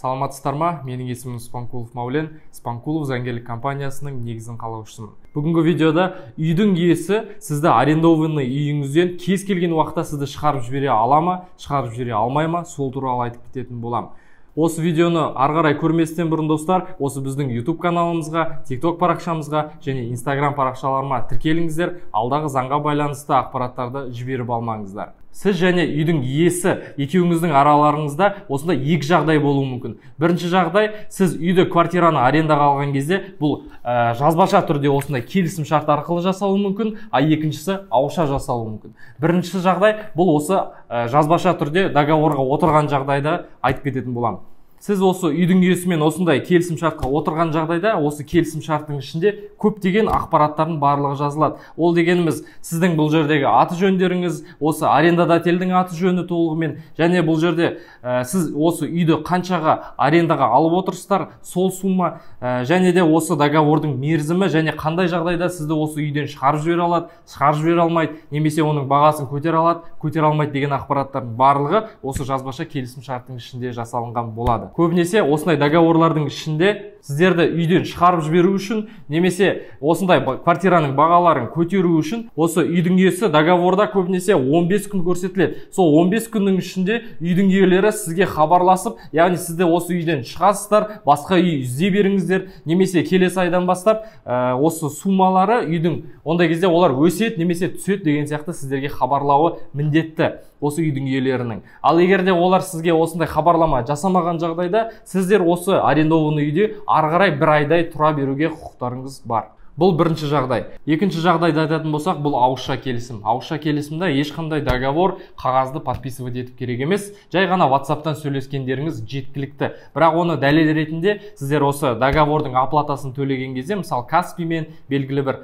Саламатсыздар ма? Менің есімім Спанкулов Маулен, Спанкулов заңгерлік компаниясының негізін қалаушысымын. Бүгінгі видеода үйдің иесі сізді арендованный үйіңізден кез келген уақытта сізді шығарып жібере ала ма, шығарып жібере алмай ма, сол туралы айтып кететін боламын. Осы видеоны ары қарай көрместен бұрын, достар, осы біздің YouTube каналымызға, TikTok парақшамызға және Instagram парақшаларыма тіркеліңіздер, алдағы заңға байланысты ақпараттарды жіберіп алмаңыздар. Сіз және үйдің иесі екеуіңіздің араларыңызда осындай екі жағдай болуы мүмкін. Бірінші жағдай, сіз үйді, квартираны арендаға алған кезде бұл жазбаша түрде осындай келісім шарт арқылы жасалуы мүмкін, а екіншісі ауызша жасалуы мүмкін. Бірінші жағдай бұл осы жазбаша түрде договорға отырған жағдайда айтып кететін боламын. Сіз осы үйдің иесімен осындай келісім шартқа отырған жағдайда, осы келісім шарттың ішінде көптеген ақпараттардың барлығы жазылады. Ол дегеніміз сіздің бұл жердегі аты жөндеріңіз, осы арендодательдің аты жөні толығымен, және бұл жерде сіз осы үйді қаншаға арендаға алып отырсыздар, сол сумма, және де осы договордың мерзімі, және қандай жағдайда сізді осы үйден шығарып жібере алады, шығарып жібере алмайды, немесе оның бағасын көтере алады, көтере алмайды деген ақпараттардың барлығы осы жазбаша келісім шарттың ішінде жасалынған болады. Көбінесе осындай договорлардың ішінде сіздерді үйден шығарып жіберу үшін немесе осындай квартираның бағаларын көтеру үшін осы үйдің иесі договорда көбінесе 15 күн көрсетіледі. Сол 15 күннің ішінде үйдің иелері сізге хабарласып, яғни сізді осы үйден шығасыздар, басқа үй іздей беріңіздер, немесе келесі айдан бастап осы суммалары үйдің, ондай кезде олар өседі немесе түседі деген сияқты сіздерге хабарлауы міндетті осы үйдің иелерінің. Ал егер де олар сізге осындай хабарлама жасамаған жағдайда, сіздер осы арендованный үйде ары қарай бір айдай тұра беруге құқықтарыңыз бар. Бұл бірінші жағдай. Екінші жағдайды айтатын болсақ, бұл ауызша келісім. Ауызша келісімде ешқандай договор, қағазды подписывать етіп керек емес. Жай ғана WhatsApp'тан сөйлескендеріңіз жеткілікті. Бірақ оны дәлел ретінде сіздер осы договордың оплатасын төлеген кезде, мысалы Каспимен белгілі бір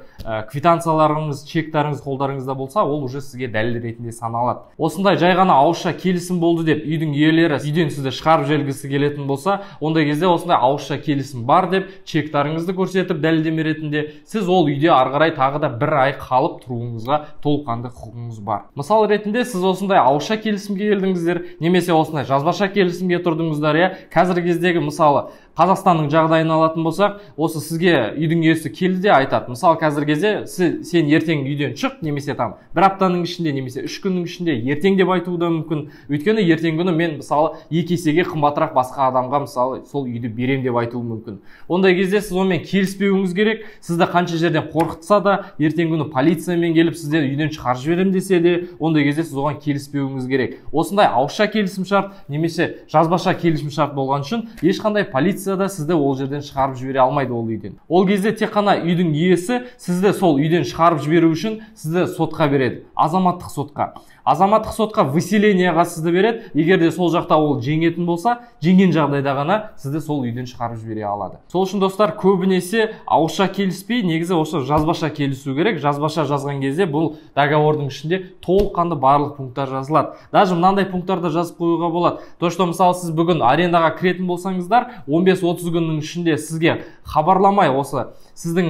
квитанцияларыңыз, чектарыңыз қолдарыңызда болса, ол уже сізге дәлел ретінде саналады. Осындай жай ғана ауызша келісім болды деп үйдің иелері үйден сізді шығарып жібергісі келетін болса, ондай кезде осындай ауызша келісім бар деп чектарыңызды көрсетіп дәлелдеме ретінде сіз ол үйде ары қарай тағы да бір ай қалып тұруыңызға толыққанды құқығыңыз бар. Мысал ретінде сіз осындай ауызша келісімге келдіңіздер, немесе осындай жазбаша келісімге тұрдыңыздар, иә. Қазіргі кездегі мысалы Қазақстанның жағдайын алатын болсақ, осы сізге үйдің иесі келді де айтады. Мысалы қазіргі кезде сен ертең үйден шық, немесе там бір аптаның ішінде, немесе 3 күннің ішінде ертең деп айтуы да мүмкін. Өйткені ертеңгі күні мен мысалы 2 есеге қымбатырақ басқа адамға мысалы сол үйді берем деп айтуы мүмкін. Ондай кезде сіз онымен келіспеуіңіз керек. Сізді қанша жерден қорқытса да, ертеңгі күні полициямен келіп сізден үйден шығарып жіберем десе де, ондай кезде сіз оған келіспеуіңіз керек. Осындай ауызша келісімшарт немесе жазбаша келісімшарт болған үшін ешқандай полиция да сізді ол жерден шығарып жібере алмайды ол үйден. Ол кезде тек қана үйдің иесі сізді сол үйден шығарып жіберу үшін сізді сотқа береді, азаматтық сотқа. Азаматтық сотқа выселениеға сізді береді. Егер де сол жақта ол жеңетін болса, жеңген жағдайда ғана сізді сол үйден шығарып жібере алады. Сол үшін, достар, көбінесе ауызша келіспей, негізі осы жазбаша келісу керек. Жазбаша жазған кезде бұл договордың ішінде толыққанды барлық пункттар жазылады. Даже мынандай пункттарды жазып қоюға болады. То, что мысалы сіз бүгін арендаға кіретін болсаңыздар, 15-30 күннің ішінде сізге хабарламай осы сіздің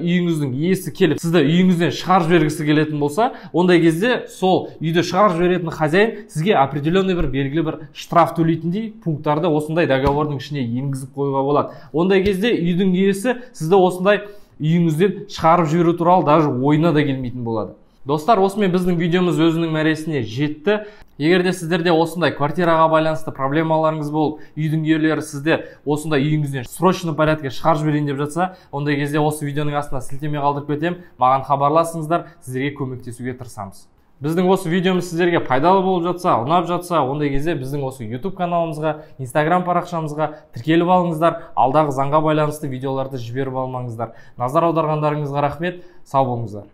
үйіңіздің иесі келіп сізді үйіңізден шығарып жібергісі келетін болса, ондай кезде сол үйді шығарып жіберетін хозяин сізге определенный бір белгілі бір штраф төлейтіндей пункттарды осындай договордың ішіне енгізіп қоюға болады. Ондай кезде үйдің иесі сізді осындай үйіңізден шығарып жіберу туралы даже ойына да келмейтін болады. Достар, осымен біздің видеомыз өзінің мәресіне жетті. Егер де сіздерде осындай квартираға байланысты проблемаларыңыз болып, үйдің иелері сізді осындай үйіңізден срочно порядке шығарып жіберейін деп жатса, ондай кезде осы видеоның астына сілтеме қалдырып кетемін. Маған хабарласыңыздар, сіздерге көмектесуге тырысамыз. Біздің осы видеомыз сіздерге пайдалы болып жатса, ұнап жатса, ондай кезде біздің осы YouTube каналымызға, Instagram парақшамызға тіркеліп алыңыздар. Алдағы заңға байланысты видеоларды жіберіп алмаңыздар. Назар аударғандарыңызға рахмет. Сау болыңыздар.